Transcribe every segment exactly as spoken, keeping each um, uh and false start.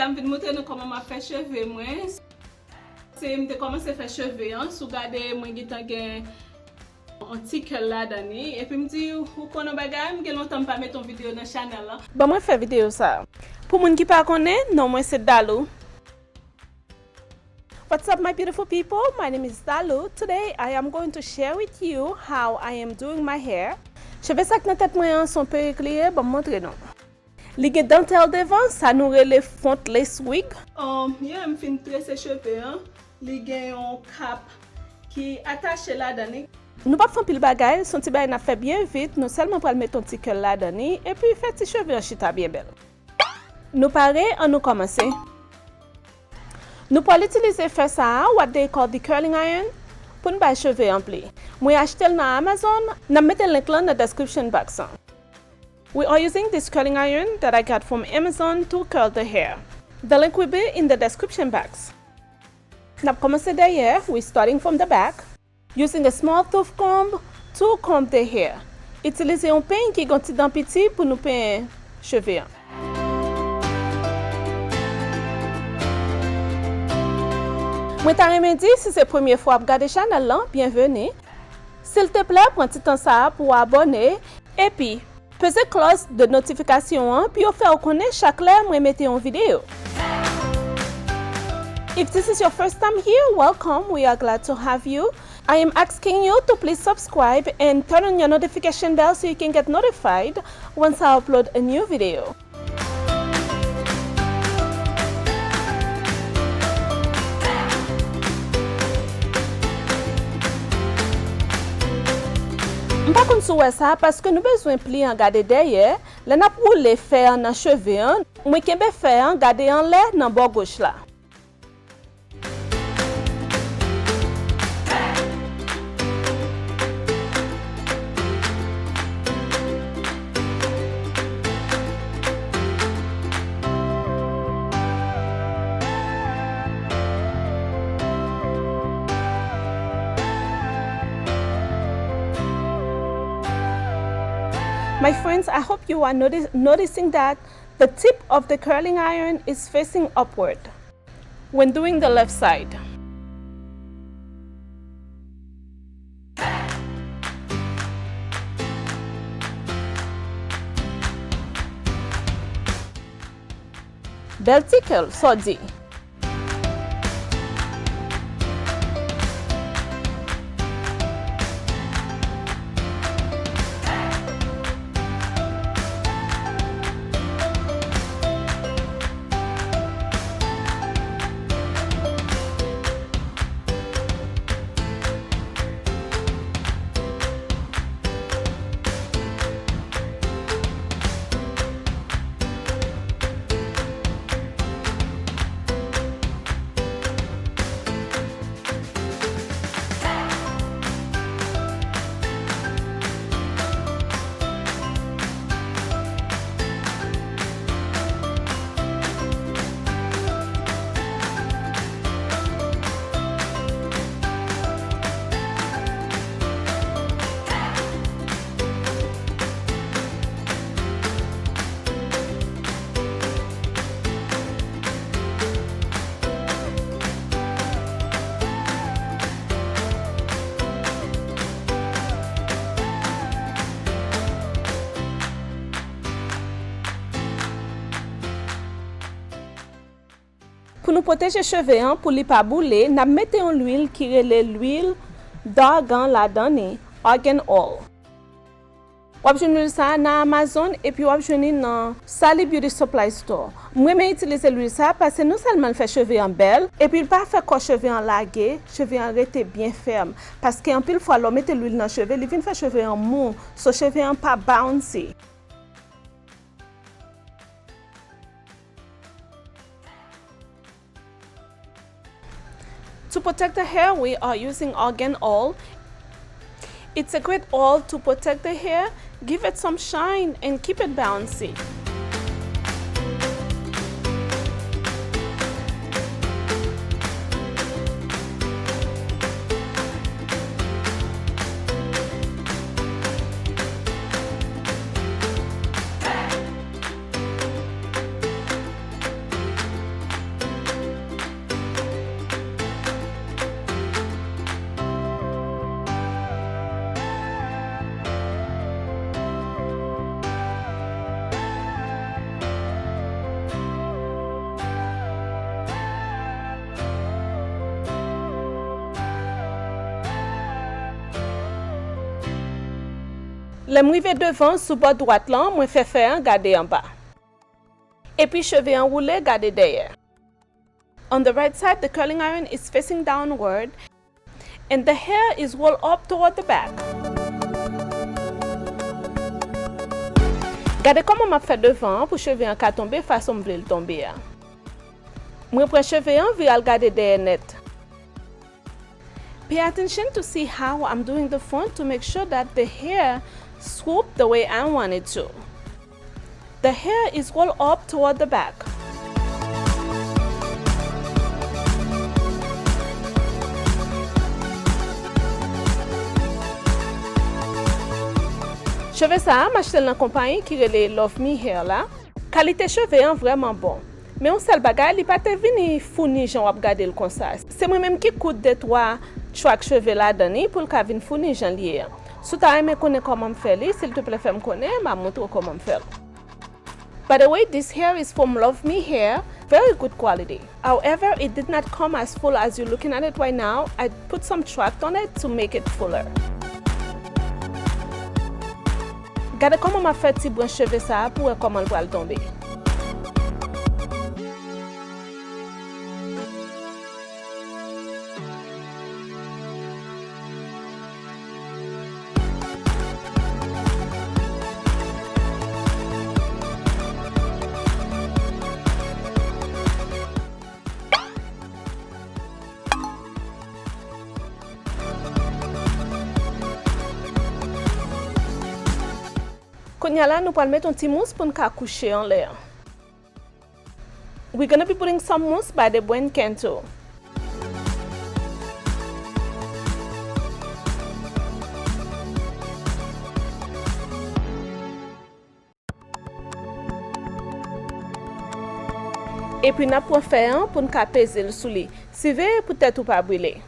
M vin montre nou kòman m ap fè cheve mwen. Se m te kòmanse fè cheve an. Si w gade, mwen gentan gen yon ti kè ladan li. Epi m di, ou konnen yon bagay, m gen lontan m pa mete yon videyo nan chanèl lan. Ban mwen fè videyo sa. Pou moun ki pa konnen, non mwen se Dalou. What's up, my beautiful people? My name is Dalou. Today, I am going to share with you how I am doing my hair. Cheve sa k nan tèt mwen an, se yon perik li ye, ban m montre nou. Li gen dantèl devan, sa nou rele frontless wig. Um, yeah, m fin trese cheve an. Li gen yon kap ki atache ladan li. Nou p ap fè anpil bagay, se yon ti bagay n ap fè byen vit, nou sèlman pral mete yon ti kè ladan li, epi fè ti cheve an chita byen bèl. Nou pare, ann nou kòmanse. Nou pral itilize fè sa a, what they call the curling iron, pou n bay cheve an pli. Mwen achte l nan Amazon, n ap mete link lan nan description box an. We are using this curling iron that I got from Amazon to curl the hair. The link will be in the description box. N ap kòmanse dèyè, we starting from the back. Using a small tooth comb to comb the hair. Itilize yon peny ki gen ti dan piti pou nou penyen cheve an. Mwen ta renmen di, si se premye fwa w ap gade chanèl lan, byenveni. Silteplè, pran ti tan sa a pou w abòne, epi peze klòch de notifikasyon an pou yo fè w konnen chak lè mwen mete yon videyo. If this is your first time here, welcome. We are glad to have you. I am asking you to please subscribe and turn on your notification bell so you can get notified once I upload a new video. M pa konn si w wè sa, paske nou bezwen pli an gade dèyè. Lè n ap woule fè an nan cheve an, mwen kenbe fè an gade anlè nan bò goch la. My friends, I hope you are noti- noticing that the tip of the curling iron is facing upward when doing the left side. Bèl ti kè l, sa w di? Pou nou pwoteje cheve an, pou li pa boule, n ap mete yon lwil ki rele lwil d'argan ladan li, argan oil. W ap jwenn lwil sa a nan Amazon epi w ap jwenn li nan Sally Beauty Supply Store. Mwen renmen itilize lwil sa a paske non sèlman l fè cheve an bèl, epi l pa fè kò cheve an lage, cheve an rete byen fèm. Paske anpil fwa lè w mete lwil nan cheve, li vin fè cheve an mou, so cheve an pa bouncy. To protect the hair, we are using argan oil. It's a great oil to protect the hair, give it some shine, and keep it bouncy. Lè m rive devan, sou bò dwat lan, mwen fè fè an gade anba. Epi cheve an woule gade dèyè. On the right side, the curling iron is facing downward and the hair is rolled up toward the back. Gade kòman m ap fè devan an pou cheve an ka tonbe fason m vle l tonbe a. Mwen pran cheve an vire al gade dèyè nèt. Pay attention to see how I'm doing the front to make sure that the hair swoop the way I want it to. The hair is rolled up toward the back. Cheve sa a, m achte l nan konpayi ki rele Love Me Hair la. Kalite cheve an vrèman bon. Men yon sèl bagay, li pa te vini founi jan w ap gade l konsa. Se mwen menm ki koud de twa track cheve ladan li pou l ka vin founi jan l ye an. Si w ta renmen konnen kòman m fè li, silteplè fè m konnen, m a montre w kòman m fè l. By the way, this hair is from Love Me Hair, very good quality. However, it did not come as full as you looking at it right now. I put some tract on it to make it fuller. Gade kòman m ap fè ti branch cheve sa a pou wè kòman l pral tonbe. Kounye a la, nou pral met yon ti mous pou n ka kouche anlè an. We're gonna be putting some mousse by the Buen Canto. Epi n ap pran fè an pou n ka peze l sou li. Siveye pou tèt ou pa brile.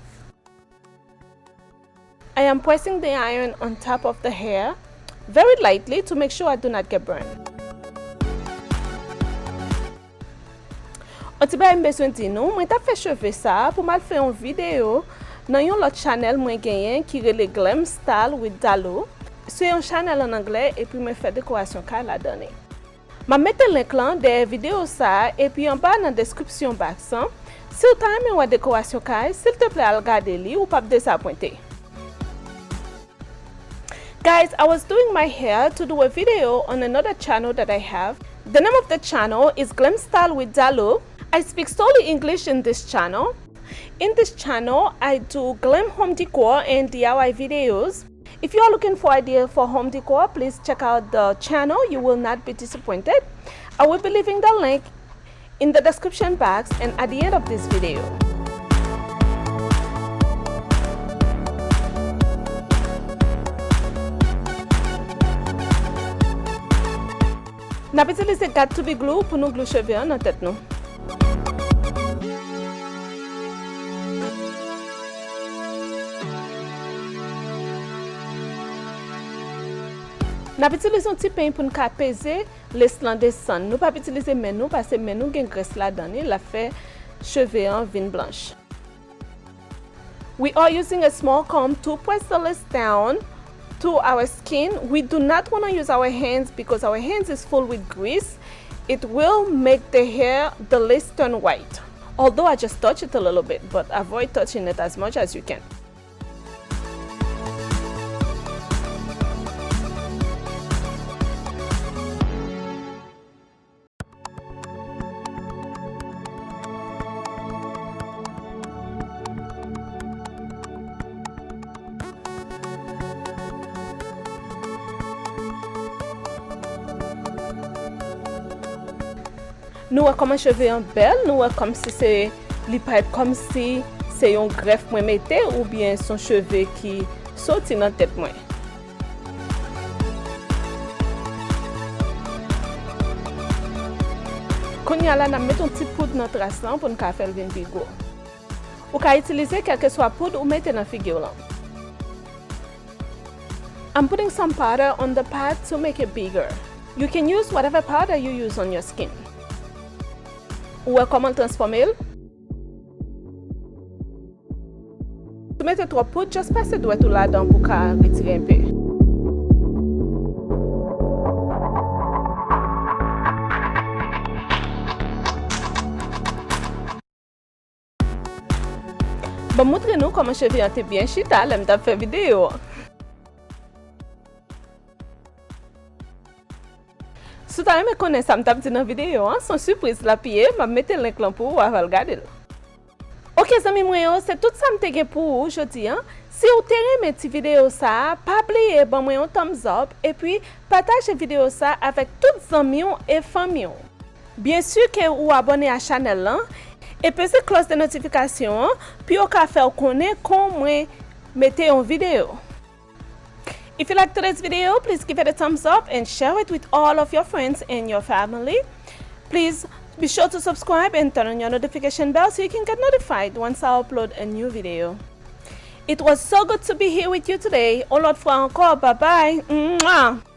I am pressing the iron on top of the hair very lightly to make sure I do not get burned. On ti bagay m bezwen di nou, mwen t ap fè cheve sa a pou m al fè yon videyo nan yon lòt chanèl mwen genyen ki rele Glam Style with Dalou. Se yon chanèl an anglè epi mwen fè dekorasyon kay ladan li. M ap mete link lan dèyè videyo sa a epi anba nan deskripsyon box lan. Si w ta renmen wè dekorasyon kay, silteplè al gade li, ou p ap dezapwente. Guys, I was doing my hair to do a video on another channel that I have. The name of the channel is Glam Style with Dalou. I speak solely English in this channel. In this channel, I do glam home decor and D I Y videos. If you are looking for idea for home decor, please check out the channel. You will not be disappointed. I will be leaving the link in the description box and at the end of this video. N ap itilize Got to Be Glue pou nou glou cheve an nan tèt nou. N ap itilize yon ti peny pou n ka peze lès lan desann. Nou p ap itilize men nou, paske men nou gen grès ladan li, l ap fè cheve an vin blanch. We are using a small comb to press the lace down to our skin. We do not want to use our hands because our hands is full with grease. It will make the hair, the lace turn white. Although I just touch it a little bit, but avoid touching it as much as you can. Nou wè kòman cheve an bèl, nou wè kòmsi se, li parèt kòmsi se yon grèf mwen mete oubyen se yon cheve ki soti nan tèt mwen. Kounye a la, n ap met yon ti poud nan tras lan pou n ka fè l vin pi gwo. Ou ka itilize kèlkeswa poud ou mete nan figi w lan. I'm putting some powder on the part to make it bigger. You can use whatever powder you use on your skin. Ou wè kòman l transfòme l? Si w mete twòp poud, just pase dwèt ou ladan pou w ka retire enpe. Ban m montre nou kòman cheve an te byen chita lè m t ap fè videyo an. Si w ta renmen konnen sa m t ap di nan videyo an, se yon sipriz l ap ye, m ap mete link lan pou ou avan l gade l. Ok zanmi mwen yo, se tout sa m te gen pou ou jodi an. Si w te renmen ti videyo sa a, pa bliye ban mwen yon thumbs up epi pataje videyo sa a avèk tout zanmi w e fanmi w. Byen si ke ou abòne a chanèl lan e peze klòch de notifikasyon an pou yo ka fè w konnen kon mwen mete yon videyo. If you like today's video, please give it a thumbs up and share it with all of your friends and your family. Please be sure to subscribe and turn on your notification bell so you can get notified once I upload a new video. It was so good to be here with you today. Yon lòt fwa ankò, bye bye. Mwah!